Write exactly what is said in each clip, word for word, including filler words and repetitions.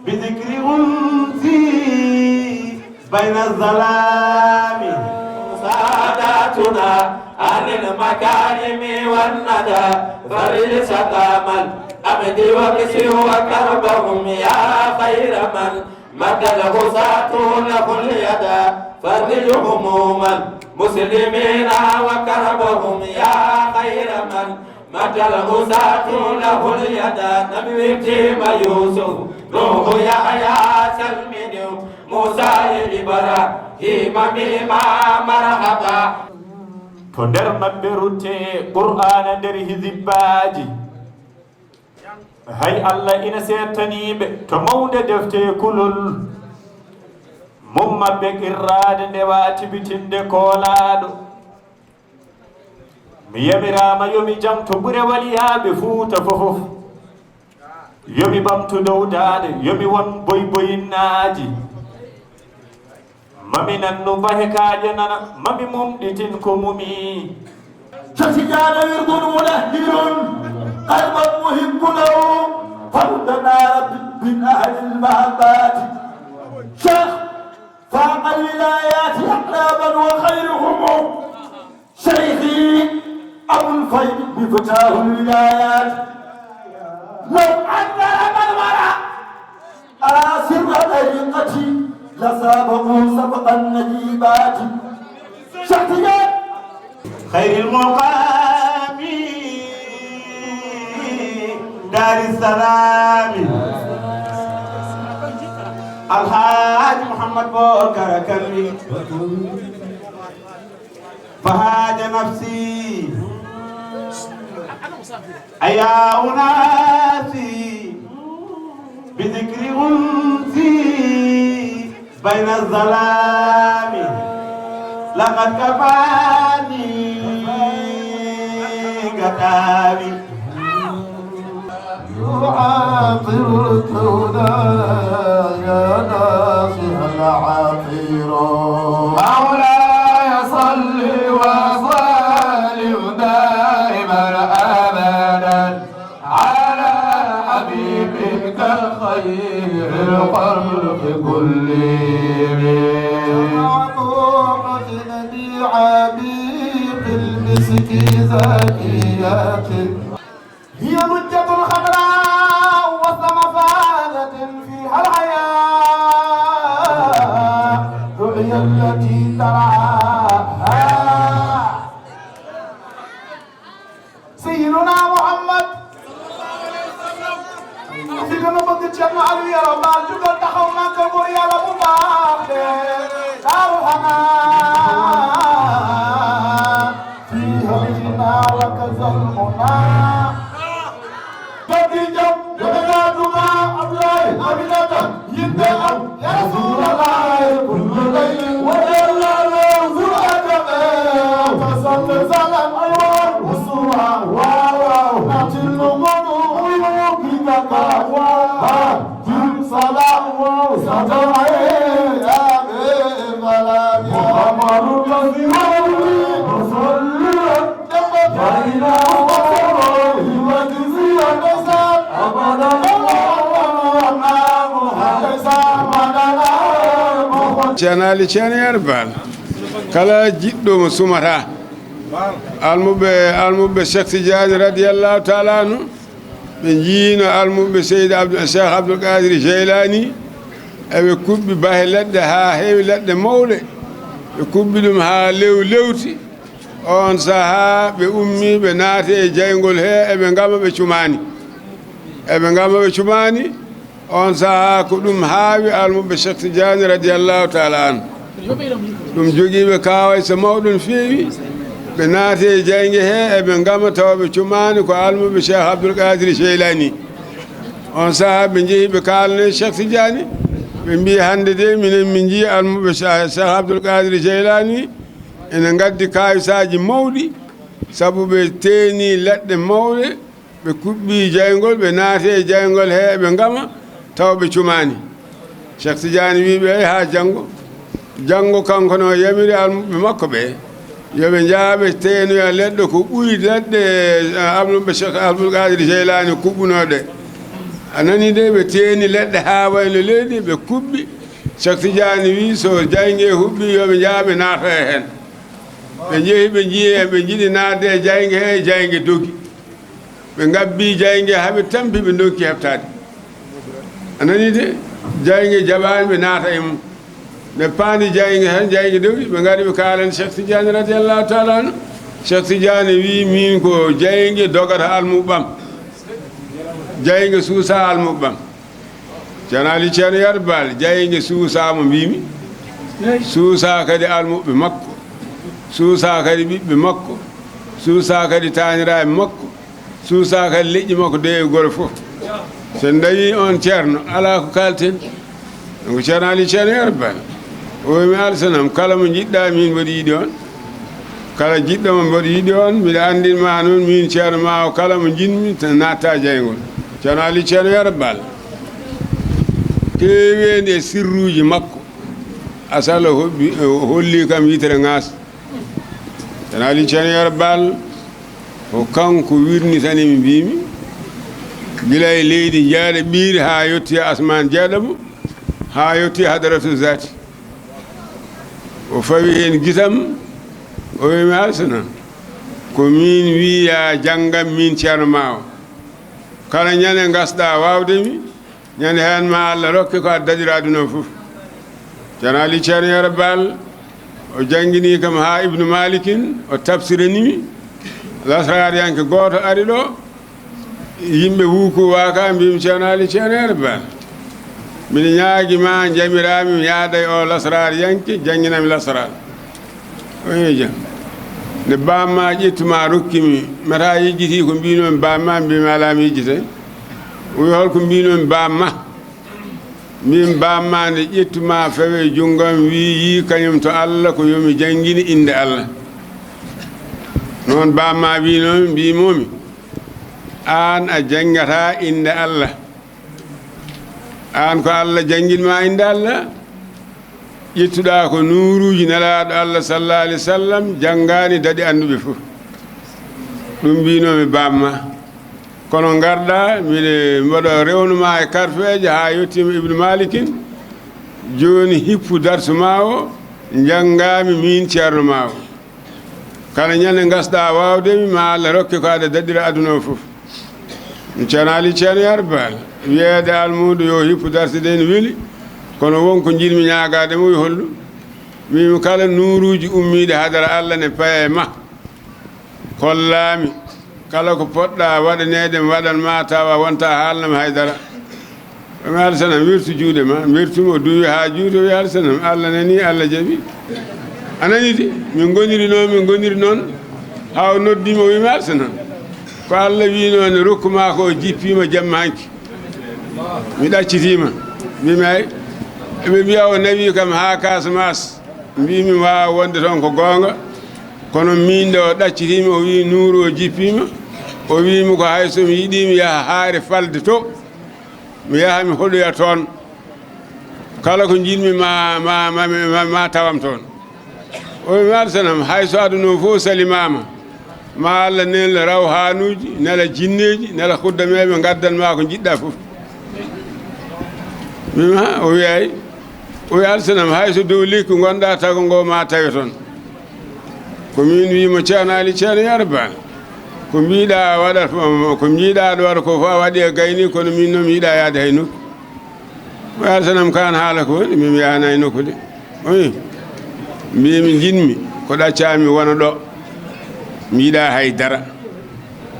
بذكر أنسي بين الظلام. ساداتنا أهل المكارم والندى، فرج سقام الأمد واكسه وكربهم يا خير من مد العصاة له اليدا، فرج هموم المسلمين وكربهم يا خير من مد العصاة له اليدا. نبي تيم يوسف روح يحيى سلمني، موسى إبراهيم ميما مرحبا. To nder maɓɓe rutte Qur'aana nder hizibbaaji. Hay Allah ina seettanii ɓe to mawnde defte kulol mum maɓɓe qirraade ndewa tibitinde koolaaɗo. Mi yamiraama yo mi jaŋto ɓure waliyaaɓe Fuuta fofof. Yo mi ɓamtu dow daande, yo mi won boyboyinnaaji. Mami nannu bahe kaaƴe nana, mami mumɗitin ko mumi. Cheikh Tidiane ورد ملهب قلبا محب له، فردنا رب من أهل المحبات. شيخ فاق الولايات أقربا وخيرهم شيخي أبو الفيض مفتاح الولايات. لو أن رب الورى أرى سر طريقتي لسابقوا سبق النجيبات. شيخ تيجان. خير المقام دار السلام. الحاج محمد بوكر كمي. فهاج نفسي أيا أناسي بذكر أنسي بين الظلام لقد كفاني كتابي. يعاقب الكون يا ناصح العاقر. مولاي صل وسلم دائما أبدا على حبيبك خير الخلق كلهم. معطوفة بعبيق المسك زاكية. هي لجة خضراء وسط مفازة فيها الحياة، هي التي ترعاها سيدنا محمد. Si dana bëgg Cerno Aliou Yero Baal, jugal taxaw màggal góor Yàlla bu baax de. Daaru Xanaan. فيها الغنى وكذا المنى. Dadi jam, dadi jam, Abdoulaye, Aminata, yitte am, ya Rasulallah, kullu layl, wa jalla lahu adama, tasallu salam, aywa, uswa, wa, wa, natil munu, uyuki kaka, wa, ha. Ceerno Ali Ceerno Yero Baal, kala jiɗɗo mo sumata, almuɓɓe, almuɓɓe Cheikh Tidiane radiyallahu taala anhu, ɓe njiino almuɓɓe Seydi Abdou, Cheikh Abdoul Qadir Jeylani, eɓe kuɓɓi bahe leɗɗe haa heewi leɗɗe mawɗe, ɓe kuɓɓi ɗum haa lew lewti. Oon sahaa ɓe ummii, ɓe naati e jayngol hee, eɓe ngama ɓe cumaani. Eɓe ngama ɓe cumaani. Oon sahaa ko ɗum haawi almuɓɓe Cheikh Tidiane radiyallahu taala anhu. Ɗum jogii ɓe kaawayse mawɗo no feewi. Ɓe naati e jaynge hee, eɓe ngama tawa ɓe cumaani ko almuɓɓe Cheikh Abdoul Qadir Jeylani. Oon sahaa ɓe njehi ɓe kaalane Cheikh Tidiane. Ɓe mbii, hannde de minen min njii almuɓɓe Cheikh, Cheikh Abdoul Qadir Jeylani ene ngaddi kaawisaaji mawɗi, sabu ɓe teeni leɗɗe mawɗe, ɓe kuɓɓi jayngol, ɓe naati e jayngol hee, ɓe ngama, tawa ɓe cumaani. Cheikh Tidiane wii ɓe, "Ey, haa janngo." Janngo kanko ne o yamiri almuɓɓe makko ɓe, yo ɓe njah ɓe teenoya leɗɗe ko ɓuri leɗɗe, eh, almuɓɓe Cheikh Abdoul Qadir Jeylani kuɓɓunoo ɗe. A nani de, ɓe teeni leɗɗe haa wayno leydi, ɓe kuɓɓi. Cheikh Tidiane wi, so jaynge huɓɓi, yo ɓe njah, ɓe naata e heen. Ɓe njehi, ɓe njiyi, ɓe njiɗi naatde e jaynge he, jaynge dogi. Ɓe ngabbi jaynge haa ɓe tampi, ɓe ndonki heɓtaade. A nani de, jaynge jaɓaani ɓe naata e mum. Nde paandi jaynge heen, jaynge dogi, ɓe ngari ɓe kaalani Cheikh Tidiane radiyallahu taala anhu. Cheikh Tidiane wi, min ko jaynge dogata almuɓɓam. Jaynge suusa almuɓɓam. Ceerno Ali Ceerno Yero Baal, jaynge suusa mo mbimi. Suusa kadi almuɓɓe makko. Suusa kadi ɓiɓɓe makko. Suusa kadi taaniraaɓe makko. Suusa kadi leƴƴi makko de e goro fof. So en ndawi on ceerno, alaa ko kaalten. Donc Ceerno Ali Ceerno Yero Baal, o wi mi, Alsanam, kala mo njiɗɗa min mboɗo yiɗi on. Kala jiɗɗo mo mboɗo yiɗi on, mbiɗa anndin ma noon, min ceerno ma o, kala mo njiɗmi, tan natta jayngol. Ceerno Ali Ceerno Yero Baal, keeweendi e sirruuji makko, asal o hoɓɓi, o holli kam yitere ŋaas. Tan Ali Ceerno Yero Baal, ko kanko wirnitani mi, mbimi, gila e leydi jeeɗa ɓiiri haa yotti e asmaan jeeɗaɓo, haa yotti e hadaratu zaati. O fawi heen gisam, o wi mi, Alsana, ko min wiya janngam min ceerno ma o. Kala ñande ngasɗa waawde mi, ñande heen ma Allah rokke ko aɗa daɗira aduna o fof. Ceerno Ali Ceerno Yero Baal, o janngini kam haa Ibnu Malikin, o tafsirani mi. Lasraariyanke gooto ari ɗo, yimɓe wuuku waaka, mbimi, Ceerno Ali Ceerno Yero Baal, mbiɗa ñaagi ma, njamiraami mi yaada e o lasraariyanke, jannginami lasraar. O wi jam. Nde bamma ƴettuma rokkimi, mata yejjiti ko mbinomi bamma, mbimi alaa mi yejjitay. O wi holko mbinomi bamma? Mbimi bamma nde ƴettuma fawe junngam wi yi kañum to Allah ko yomi janngini innde Allah. Noon bamma winomi, mbimomi, aan a janngata innde Allah. Aan ko Allah jannginma innde Allah. Ƴettuɗa ko nuuruuji Nelaaɗo Allah sallallahu alaihi wasallam, janngaani daɗi annduɓe fof. Ɗum mbinomi bamma. Kono ngarɗa, mbiɗa mbaɗa rewnuma e karfeeje haa yettima Ibnu Malikin. Jooni hippu darsu ma o, njanngaami min ceerno ma o. Kala ñande ngasɗa waawde mi, ma Allah rokke ko aɗa daɗira aduna o fof. Mi Ceerno Ali Ceerno Yero Baal, wiyeede almuudo yo hippu darsi de ne weli, kono won ko njiɗmi ñaagaade mo, yo hollu? Mbimi kala nuuruuji ummiiɗi hadara Allah ne paya e ma. Kollaami, kala ko poɗɗa waɗaneede mi waɗan ma tawa wonta haalnam haydara. O wi mi, Alsanam, wirtu juuɗe ma. Wirtumi, o duwi haa juuti, o wi, Alsanam, Allah nani, Allah jaɓi. A nani de, min ngoniri noon, min ngoniri noon, haa o noddi mi, o wi mi, Alsanam, ko Allah wino ne rokku ma ko, o jippima jamma hanki. Mi ɗaccitima. Mbimi ay, eɓe mbiya o nawi kam haa Casamance. Mbimi waawa wonde toon ko goonga, kono min nde o ɗaccitimi, o wi nuuru o jippima, o wimi ko hay so mi yiɗi mi yaha haare falde to, mi yaha mi hoɗoya toon. Kala ko njiɗmi ma, ma, ma, ma, ma tawam toon. O wi mi, Alsanam, hay so aduna o fof salimama, ma Allah nel rawhanuuji, nela jinneeji, nela khuddameeɓe ngaddan ma ko njiɗɗa fof. Mbimi, ha, o wi ay. O wi, Alsanam, hay so dow lekki ngonɗa, tago ngo ma tawe toon. Ko min wi mo, Ceerno Ali Ceerno Yero Baal, ko mbiɗa waɗa, ko mbiɗa ɗo waɗa ko fof a waɗi e gayni, kono min noon mi yiɗa yaade hay nokku. O wi, Alsanam, ko an haala ko woni, min mi yahana hay nokku de. O wi, mbimi njiɗmi ko ɗaccami wona ɗo. Mi yiɗa hay dara.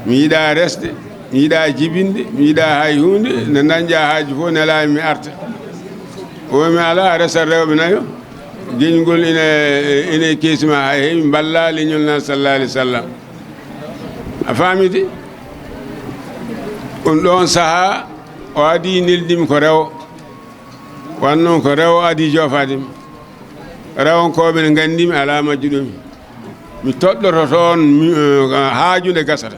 Mi yiɗa resde, mi yiɗa jibinde, mi yiɗa hay huunde, nde dañƴa haaju fof nelaami mi arta. O wi mi alaa, a resat rewɓe nayo. Geñgol ina, ina e keesi ma, hay heewi mballa leñol nan sallallahu alaihi wasallam. A faami de? Ɗum ɗoon sahaa o adi neldimi ko rewo. Wanno ko rewo adi joofaade mi. Rewonkooɓe ne nganndi mi alaa majjuɗo mi. Mi toɗɗoto toon mi, eh, haaju nde gasata.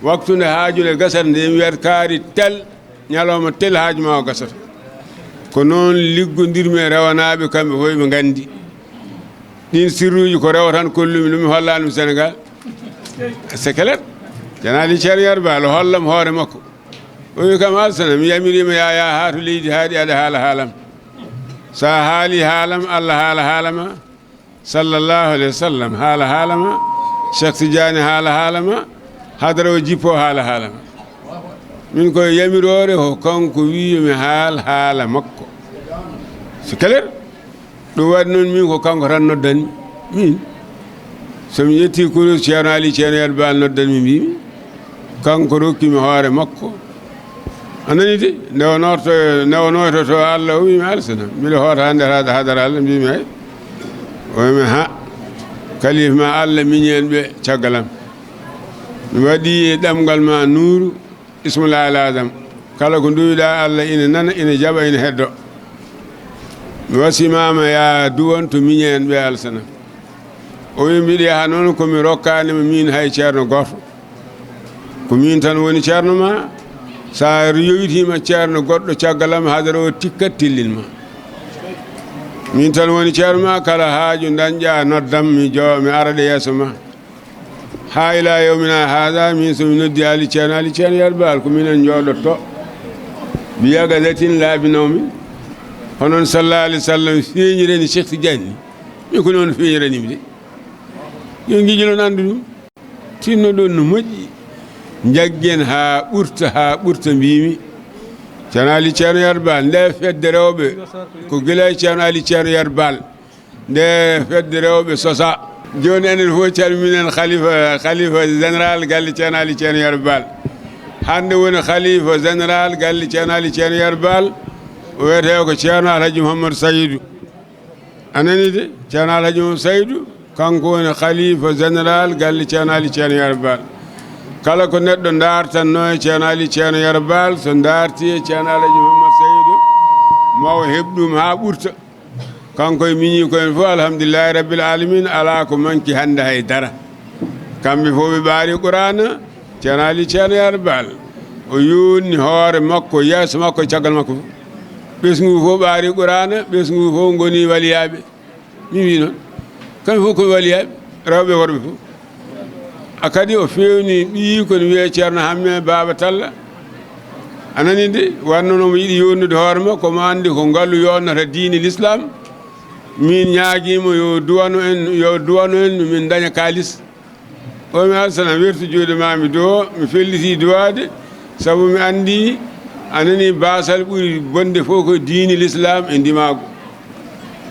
Waktu nde haaju nde gasata nde mi wiyata kaari tel, ñalawma tel haaju ma o gasata. Ko noon liggondirmi e rewanaaɓe kamɓe fof ɓe nganndi. Ɗiin sirruuji ko rewo tan kollumi ɗum, mi hollaani ɗum Senegaal. C'est clair. Ceerno Ali Ceerno Yero Baal o hollam hoore makko. O wi kam, Alsana, mi yamiriima yaa, yaa haa to leydi haaɗi, aɗa haala haalam. So a haali haalam, Allah haala haalama, sallallahu alayhi wa sallam haala haalama, Cheikh Tidiane haala haalama, hadara o jippo haala haalama. Min koye yamiroore ko kanko wi mi haal haala makko. C'est clair? Ɗum waɗi noon min ko kanko tan noddani min. So mi ƴetti kurus Ceerno Ali Ceerno Yero Baal noddani mi, mbimi kanko rokki mi hoore makko. A nani de, nde o noorto, nde o noytoto Allah, o wimi, Alsana, mbiɗa hoota hannde hada hadara Allah, mbimi, ay. O wimi, ha, kalifa ma Allah miñi en ɓe caggal am. Mi waɗi e ɗemngal ma nuuru, ismul alazam. Kala ko nduwiɗa Allah ina nana, ina jaɓa, ina heddo. Mi wasimama ya duwanto miñi en ɓe, Alsana. O wi, mbiɗa yaha noon, ko mi rokkanima min hay ceerno gooto. Ko min tan woni ceerno ma. Sa yowitima ceerno goɗɗo caggal am, hadara o tikkat tellin ma. Min tan woni ceerno ma, kala haaju dañƴa noddam, mi jo-, mi ara ɗo yeeso ma. Ha ila yawmina hada, min so mi noddi Ali Ceerno, Ali Ceerno Yero Baal, ko minen jooɗotto. Bi yaqazatin la bi nawmin. Hono on sallallahu alayhi wa sallam feeñirani Cheikh Tidiane ni. Min ko noon feeñiranimi de. Yo ngijo noon anndu ɗum. Tinno ɗon no moƴƴi. Njaggen haa ɓurta, haa ɓurta, mbimi. Ceerno Ali Ceerno Yero Baal, nde fedde rewɓe, ko gila e Ceerno Ali Ceerno Yero Baal. Nde fedde rewɓe sosa. Jooni enen fof calminen khalifa, khalifa général galle Ceerno Ali Ceerno Yero Baal. Hannde woni khalifa général galle Ceerno Ali Ceerno Yero Baal. O wiyetee ko Ceerno Alhaji Mouhamadou Saydou. A nani de, Ceerno Alhaji Mum Saydu, kanko woni khalifa général galle Ceerno Ali Ceerno Yero Baal. Kala ko neɗɗo dartanno e Ceerno Ali Ceerno Yero Baal, so darti e Ceerno Alhaji Muhammad Saydu, ma o heɓ ɗum haa ɓurta. Kanko e miñi ko en fof, alhamdulillahi rabbil alamin, alaa ko manki hannde hay dara. Kamɓe fof ɓe ɓaari Qur'aana, Ceerno Ali Ceerno Yero Baal. O yonni hoore makko, yeeso makko, caggal makko fof. Ɓesngu fof ɓaari Qur'aana, ɓesngu fof ngoni waliyaaɓe. Mi wi noon. Kamɓe fof ko waliyaaɓe, rewɓe e worɓe fof. A kadi o feewni ɓiyi ko ne wiyee Ceerno Hamme Baaba Talla. A nani de, wanno no mo yiɗi yonnude hoore makko, mo anndi ko ngalu yonnata diine l'islam. Min ñaagiima yo duwano en, yo duwano en, min daña kaalis. O mi Alsana, wertu juuɗe ma, mi duwo, mi felliti duwaade, sabu mi anndi a nani baasal ɓuri bonde fof ko diine l'islam e ndimaagu.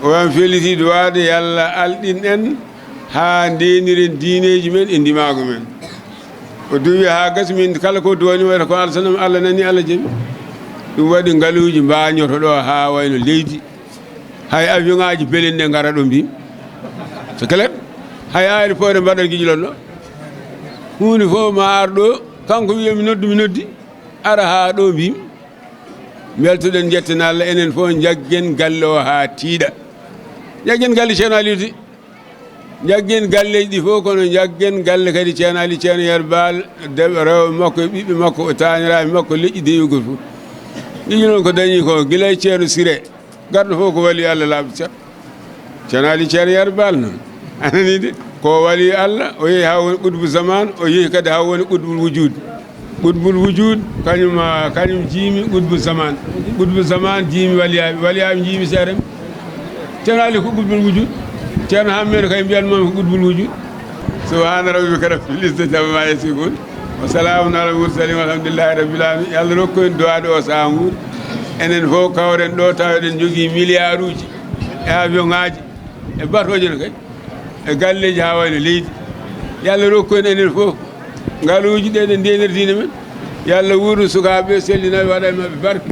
O wi mi felliti duwaade, yalla alɗin en haa ndeniren diineeji men e ndimaagu men. O duwi haa gasi, min kala ko duwani wayata ko Alsana, Allah nani, Allah jaɓi. Ɗum waɗi ngaluuji mbañoto ɗo haa wayno leydi. Hay avion ŋaaji belende ngara ɗo, mbimi. C'est clair? Hay aéroport mbaɗa gijlon ɗo. Huunde fof ma ar ɗo, kanko wiya mi noddu, mi noddi. Ara haa ɗo, mbimi. Mbeltoɗen, njetten Allah, enen fof njaggen galle o haa tiiɗa. Njaggen galle Ceerno Aliou Ty. Njaggen galleeji ɗi fof, kono njaggen galle kadi Ceerno Ali Ceerno Yero Baal, dewe rewɓe makko e ɓiɓɓe makko, taaniraaɓe makko, leƴƴi deyugol fof. Ɗiɗi noon ko dañi ko gila e Ceerno Siré, garɗo fof ko wali Allah laaɓɗo cer. Ceerno Ali Ceerno Yero Baal noon. A nani de, ko wali Allah, o yehi haa woni qutbu zaman, o yehi kadi haa woni qutbul wujud. Qutbul wujud, kañum, ah, kañum jiimi qutbu zaman. Qutbu zaman jiimi waliyaaɓe, waliyaaɓe jiimi seeɗa. Ceerno Ali ko qutbul wujud. Ceerno Hammeeɗo kay mbiyan mami ko qutbul wujud. Subhaana rabbika rabbil izzati amma yasifun. Wa salaamun alal mursalin walhamdulillahi rabbil alamin. Yo Allah rokku en duwaade o sahaa nguuri. Enen fof kawren ɗo tawa eɗen njogii miliyaaruuji e avion ŋaaji e batooje no kay. E galleeji haa wayno leydi. Yo Allah rokku en enen fof ngaluuji ɗe eɗen ndeenira diine men. Yo Allah wuurnu sukaaɓe ɓe, sellina ɓe, waɗa e maɓɓe barke.